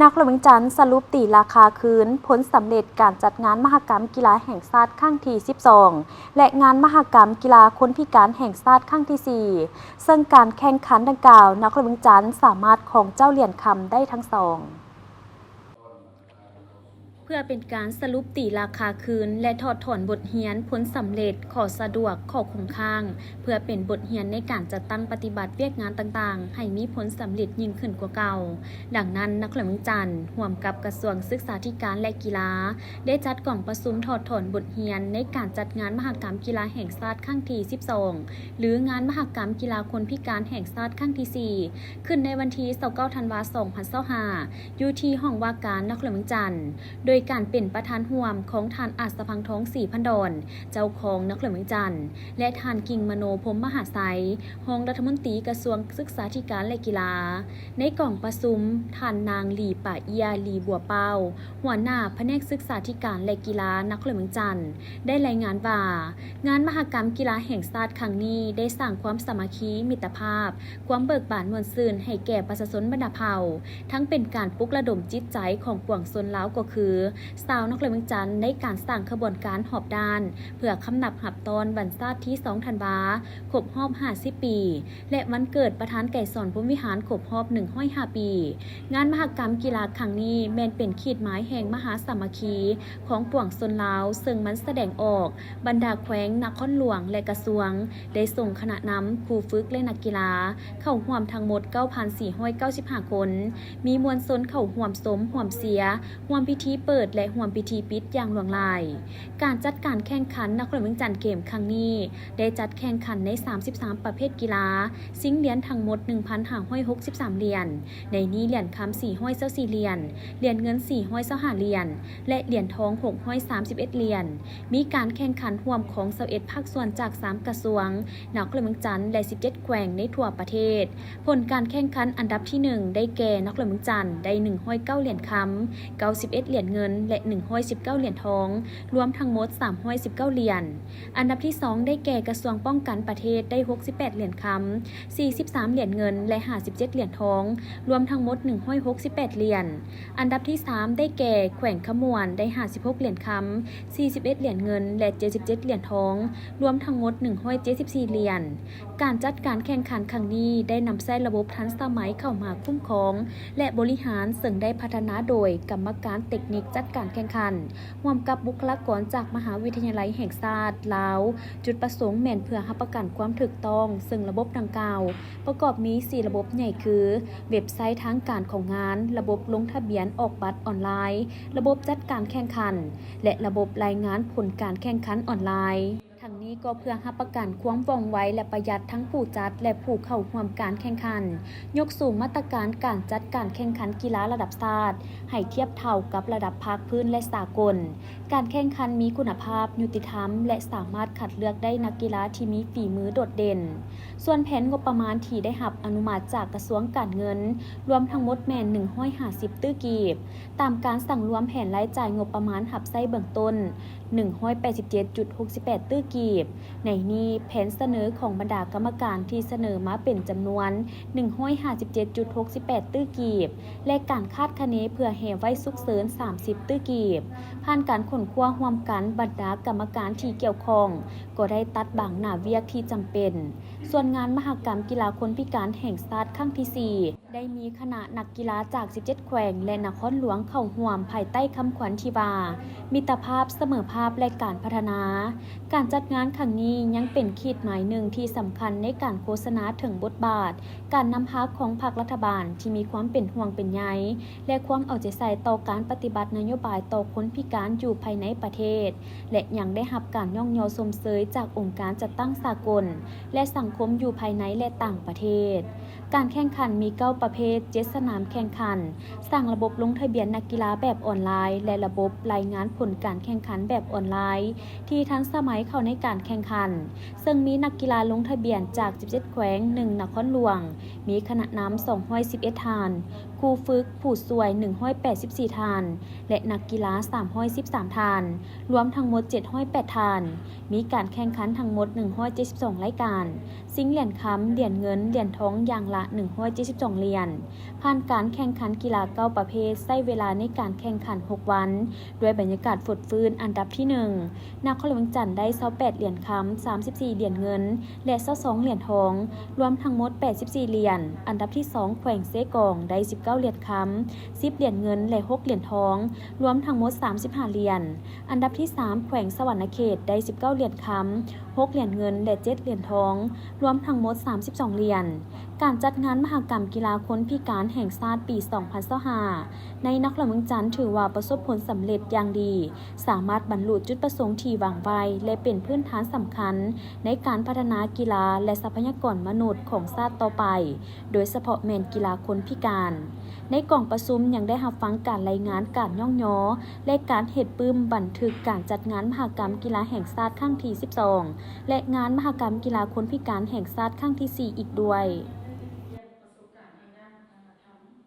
ນະຄອນຫຼວງວຽງຈັນສະຫຼຸບຕີລາຄາຄືນຜົນສຳເລັດການຈັດງານມະຫະກຳກິລາແຫ່ງຊາດຄັ້ງທີສິບສອງ ແລະ ງານມະຫະກຳກິລາຄົນພິການແຫ່ງຊາດຄັ້ງທີສີ່ ເຊິ່ງການແຂ່ງຂັນດັ່ງກ່າວ ນະຄອນຫຼວງວຽງຈັນສາມາດຄອງເຈົ້າຫຼຽນຄຳໄດ້ທັງສອງ. ເພື່ອເປັນການສະຫຼຸບຕີລາຄາຄືນ ແລະ ຖອດຖອນບົດຮຽນຜົນສຳເລັດ, ຂໍ້ສະດວກ, ຂໍ້ຄົງຄ້າງ, ເພື່ອເປັນບົດຮຽນໃນການຈັດຕັ້ງປະຕິບັດວຽກງານຕ່າງໆ ໃຫ້ມີຜົນສຳເລັດຍິ່ງຂຶ້ນກວ່າເກົ່າ. ດັ່ງນັ້ນ, ນະຄອນຫຼວງວຽງຈັນ ຮ່ວມກັບກະຊວງສຶກສາທິການ ແລະ ກິລາ ໄດ້ຈັດກອງປະຊຸມຖອດຖອນບົດຮຽນໃນການຈັດງານມະຫະກຳກິລາແຫ່ງຊາດຄັ້ງທີສິບສອງ ຫຼື ງານມະຫະກຳກິລາຄົນພິການແຫ່ງຊາດຄັ້ງທີສີ່ ຂຶ້ນໃນວັນທີຊາວເກົ້າ ທັນວາ ສອງພັນຊາວຫ້າ ຢູ່ທີ່ຫ້ອງວ່າການນະຄອນຫຼວງວຽງຈັນ ໂດຍການເປັນປະທານຮ່ວມຂອງທ່ານ ອາດສະພັງທອງ ສີພັນດອນ ເຈົ້າຄອງນະຄອນຫຼວງວຽງຈັນ ແລະ ທ່ານ ກິ່ງມະໂນ ພົມມະຫາໄຊ ຮອງລັດຖະມົນຕີກະຊວງສຶກສາທິການ ແລະ ກິລາ. ໃນກອງປະຊຸມ, ທ່ານນາງ ຫຼີ ປາເອຍ ຫຼີ ບົວປາວ ຫົວໜ້າພະແນກສຶກສາທິການ ແລະ ກິລານະຄອນຫຼວງວຽງຈັນ ໄດ້ລາຍງານວ່າ, ງານມະຫະກຳກິລາແຫ່ງຊາດຄັ້ງນີ້ໄດ້ສ້າງຄວາມສາມັກຄີ, ມິດຕະພາບ, ຄວາມເບີກບານມ່ວນຊື່ນໃຫ້ແກ່ປະຊາຊົນບັນດາເຜົ່າ, ທັງເປັນການປຸກລະດົມຈິດໃຈຂອງປວງຊົນລາວ ກໍຄືຊາວນະຄອນຫຼວງວຽງຈັນ ໃນການສ້າງຂະບວນການຮອບດ້ານ ເພື່ອຄຳນັບຮັບຕ້ອນວັນຊາດທີສອງ ທັນວາ ຄົບຮອບຫ້າສິບປີ ແລະ ວັນເກີດປະທານໄກສອນ ພົມວິຫານ ຄົບຮອບໜຶ່ງຮ້ອຍຫ້າປີ. ງານມະຫະກຳກິລາຄັ້ງນີ້ແມ່ນເປັນຂີດໝາຍແຫ່ງມະຫາສາມັກຄີຂອງປວງຊົນລາວ, ເຊິ່ງມັນສະແດງອອກບັນດາແຂວງ, ນະຄອນຫຼວງ ແລະ ກະຊວງ ໄດ້ສົ່ງຄະນະນຳ, ຄູຝຶກ ແລະ ນັກກິລາ ເຂົ້າຮ່ວມທັງໝົດເກົ້າພັນສີ່ຮ້ອຍເກົ້າສິບຫ້າຄົນ, ມີມວນຊົນເຂົ້າຮ່ວມຊົມ, ຮ່ວມເຊຍ, ຮ່ວມພິທີເປີດ ແລະ ຮ່ວມພິທີປິດຢ່າງຫຼວງຫຼາຍ. ການຈັດການແຂ່ງຂັນນະຄອນຫຼວງວຽງຈັນເກມຄັ້ງນີ້ ໄດ້ຈັດແຂ່ງຂັນໃນສາມສິບສາມປະເພດກິລາ, ຊິງຫຼຽນທັງໝົດໜຶ່ງພັນຫ້າຮ້ອຍຫົກສິບສາມຫຼຽນ, ໃນນີ້ຫຼຽນຄຳສີ່ຮ້ອຍຊາວສີ່ຫຼຽນ, ຫຼຽນເງິນສີ່ຮ້ອຍຊາວຫ້າຫຼຽນ ແລະ ຫຼຽນທອງຫົກຮ້ອຍສາມສິບເອັດຫຼຽນ. ມີການແຂ່ງຂັນຮ່ວມຂອງຊາວເອັດພາກສ່ວນຈາກສາມກະຊວງ, ນະຄອນຫຼວງວຽງຈັນ ແລະ ສິບເຈັດແຂວງໃນທົ່ວປະເທດ. ຜົນການແຂ່ງຂັນອັນດັບທີໜຶ່ງ ໄດ້ແກ່ ນະຄອນຫຼວງວຽງຈັນ ໄດ້ໜຶ່ງຮ້ອຍເກົ້າຫຼຽນຄຳ, ເກົ້າສິບເອັດຫຼຽນເງິນ ແລະ ໜຶ່ງຮ້ອຍສິບເກົ້າຫຼຽນທອງ, ລວມທັງໝົດສາມຮ້ອຍສິບເກົ້າຫຼຽນ. ອັນດັບທີສອງ ໄດ້ແກ່ ກະຊວງປ້ອງກັນປະເທດ ໄດ້ຫົກສິບແປດຫຼຽນຄຳ, ສີ່ສິບສາມຫຼຽນເງິນ ແລະ ຫ້າສິບເຈັດຫຼຽນທອງ, ລວມທັງໝົດໜຶ່ງຮ້ອຍຫົກສິບແປດຫຼຽນ. ອັນດັບທີສາມ ໄດ້ແກ່ ແຂວງຄຳມ່ວນ ໄດ້ຫ້າສິບຫົກຫຼຽນຄຳ, ສີ່ສິບເອັດຫຼຽນເງິນ ແລະ ເຈັດສິບເຈັດຫຼຽນທອງ, ລວມທັງໝົດໜຶ່ງຮ້ອຍເຈັດສິບສີ່ຫຼຽນ. ການຈັດການແຂ່ງຂັນຄັ້ງນີ້ໄດ້ນຳໃຊ້ລະບົບທັນສະໄໝເຂົ້າມາຄຸ້ມຄອງ ແລະ ບໍລິຫານ, ເຊິ່ງໄດ້ພັດທະນາໂດຍກຳມະການເຕັກນິກຈັດການແຂ່ງຂັນ ຮ່ວມກັບບຸກຄະລາກອນຈາກມະຫາວິທະຍາໄລແຫ່ງຊາດລາວ. ຈຸດປະສົງແມ່ນເພື່ອຮັບປະກັນຄວາມຖືກຕ້ອງ, ເຊິ່ງລະບົບດັ່ງກ່າວປະກອບມີສີ່ລະບົບໃຫຍ່ຄື ເວັບໄຊທາງການຂອງງານ, ລະບົບລົງທະບຽນອອກບັດອອນລາຍ, ລະບົບຈັດການແຂ່ງຂັນ ແລະ ລະບົບລາຍງານຜົນການແຂ່ງຂັນອອນລາຍ. ທັງນີ້ກໍເພື່ອຮັບປະກັນຄວາມວ່ອງໄວ ແລະ ປະຢັດທັງຜູ້ຈັດ ແລະ ຜູ້ເຂົ້າຮ່ວມການແຂ່ງຂັນ, ຍົກສູງມາດຕະການການຈັດການແຂ່ງຂັນກິລາລະດັບຊາດໃຫ້ທຽບເທົ່າກັບລະດັບພາກພື້ນ ແລະ ສາກົນ. ການແຂ່ງຂັນມີຄຸນນະພາບ, ຍຸຕິທຳ ແລະ ສາມາດຄັດເລືອກໄດ້ນັກກິລາທີ່ມີຝີມືໂດດເດັ່ນ. ສ່ວນແຜນງົບປະມານທີ່ໄດ້ຮັບອະນຸມັດຈາກກະຊວງການເງິນ ລວມທັງໝົດແມ່ນໜຶ່ງຮ້ອຍຫ້າສິບຕື້ກີບ. ຕາມການສັງລວມແຜນລາຍຈ່າຍງົບປະມານຮັບໃຊ້ເບື້ອງຕົ້ນ ໜຶ່ງຮ້ອຍແປດສິບເຈັດຈຸດຫົກສິບແປດຕື້ກີບ. ໃນນີ້, ແຜນສະເໜີຂອງບັນດາກຳມະການທີ່ສະເໜີມາເປັນຈຳນວນ ໜຶ່ງຮ້ອຍຫ້າສິບເຈັດຈຸດຫົກສິບແປດຕື້ກີບ ແລະ ການຄາດຄະເນເພື່ອແຮ່ໄວ້ສຸກເສີນ ສາມສິບຕື້ກີບ ຜ່ານການຄົ້ນຄວ້າຮ່ວມກັນບັນດາກຳມະການທີ່ກ່ຽວຂ້ອງ ກໍໄດ້ຕັດບາງໜ້າວຽກທີ່ຈຳເປັນ. ສ່ວນງານມະຫະກຳກິລາຄົນພິການແຫ່ງຊາດຄັ້ງທີສີ່ ໄດ້ມີຄະນະນັກກິລາຈາກສິບເຈັດແຂວງ ແລະ ນະຄອນຫຼວງເຂົ້າຮ່ວມ ພາຍໃຕ້ຄຳຂວັນທີ່ວ່າ ມິດຕະພາບ, ສະເໝີພາບ ແລະ ການພັດທະນາ. ການຈັດງານຄັ້ງນີ້ຍັງເປັນຂີດໝາຍໜຶ່ງທີ່ສຳຄັນໃນການໂຄສະນາເຖິງບົດບາດການນຳພາຂອງພັກລັດຖະບານທີ່ມີຄວາມເປັນຫ່ວງເປັນໃຍ ແລະ ຄວາມເອົາໃຈໃສ່ຕໍ່ການປະຕິບັດນະໂຍບາຍຕໍ່ຄົນພິການຢູ່ພາຍໃນປະເທດ ແລະ ຍັງໄດ້ຮັບການຍ້ອງຍໍຊົມເຊີຍຈາກອົງການຈັດຕັ້ງສາກົນ ແລະ ສັງຄົມຢູ່ພາຍໃນ ແລະ ຕ່າງປະເທດ. ການແຂ່ງຂັນມີເກົ້າປະເພດ, ເຈັດສະໜາມແຂ່ງຂັນ, ສ້າງລະບົບລົງທະບຽນນັກກິລາແບບອອນລາຍ ແລະ ລະບົບລາຍງານຜົນການແຂ່ງຂັນແບບອອນລາຍທີ່ທັນສະໄໝເຂົ້າໃນການແຂ່ງຂັນ, ເຊິ່ງມີນັກກິລາລົງທະບຽນຈາກສິບເຈັດແຂວງ, ໜຶ່ງນະຄອນຫຼວງ, ມີຄະນະນຳສອງຮ້ອຍສິບເອັດທ່ານ, ຄູຝຶກຜູ້ຊ່ວຍໜຶ່ງຮ້ອຍແປດສິບສີ່ທ່ານ ແລະ ນັກກິລາສາມຮ້ອຍສິບສາມທ່ານ, ລວມທັງໝົດເຈັດຮ້ອຍແປດທ່ານ. ມີການແຂ່ງຂັນທັງໝົດໜຶ່ງຮ້ອຍເຈັດສິບສອງລາຍການ, ຊິງຫຼຽນຄຳ, ຫຼຽນເງິນ, ຫຼຽນທອງຢ່າງລະໜຶ່ງຮ້ອຍເຈັດສິບສອງຫຼຽນ. ຜ່ານການແຂ່ງຂັນກິລາເກົ້າປະເພດ, ໃຊ້ເວລາໃນການແຂ່ງຂັນຫົກວັນ, ດ້ວຍບັນຍາກາດຟົດຟື້ນ. ອັນດັບທີໜຶ່ງ ນະຄອນຫຼວງວຽງຈັນໄດ້ຊາວແປດຫຼຽນຄຳ, ສາມສິບສີ່ຫຼຽນເງິນ ແລະ ຊາວສອງຫຼຽນທອງ, ລວມທັງໝົດແປດສິບສີ່ຫຼຽນ. ອັນດັບທີສອງ ແຂວງເຊກອງໄດ້ສິບເກົ້າຫຼຽນຄຳ, ສິບຫຼຽນເງິນ ແລະ ຫົກຫຼຽນທອງ, ລວມທັງໝົດສາມສິບຫ້າຫຼຽນ. ອັນດັບທີສາມ ແຂວງສະຫວັນນະເຂດໄດ້ສິບເກົ້າຫຼຽນຄຳ, ຫົກຫຼຽນເງິນ ແລະ ເຈັດຫຼຽນທອງ, ລວມທັງໝົດສາມສິບສອງຫຼຽນ. ການຈັດງານມະຫະກຳກິລາຄົນພິການແຫ່ງຊາດປີສອງພັນຊາວຫ້າ ໃນນະຄອນຫຼວງວຽງຈັນ ຖືວ່າປະສົບຜົນສຳເລັດຢ່າງດີ, ສາມາດບັນລຸຈຸດປະສົງທີ່ວາງໄວ້ ແລະ ເປັນພື້ນຖານສຳຄັນໃນການພັດທະນາກິລາ ແລະ ຊັບພະຍາກອນມະນຸດຂອງຊາດຕໍ່ໄປ, ໂດຍສະເພາະແມ່ນກິລາຄົນພິການ. ໃນກອງປະຊຸມຍັງໄດ້ຮັບຟັງການລາຍງານການຍ້ອງຍໍ ແລະ ການເຮັດປຶ້ມບັນທຶກການຈັດງານມະຫະກຳກິລາແຫ່ງຊາດຄັ້ງທີສິບສອງ ແລະ ງານມະຫະກຳກິລາຄົນພິການແຫ່ງຊາດຄັ້ງທີສີ່ອີກດ້ວຍ.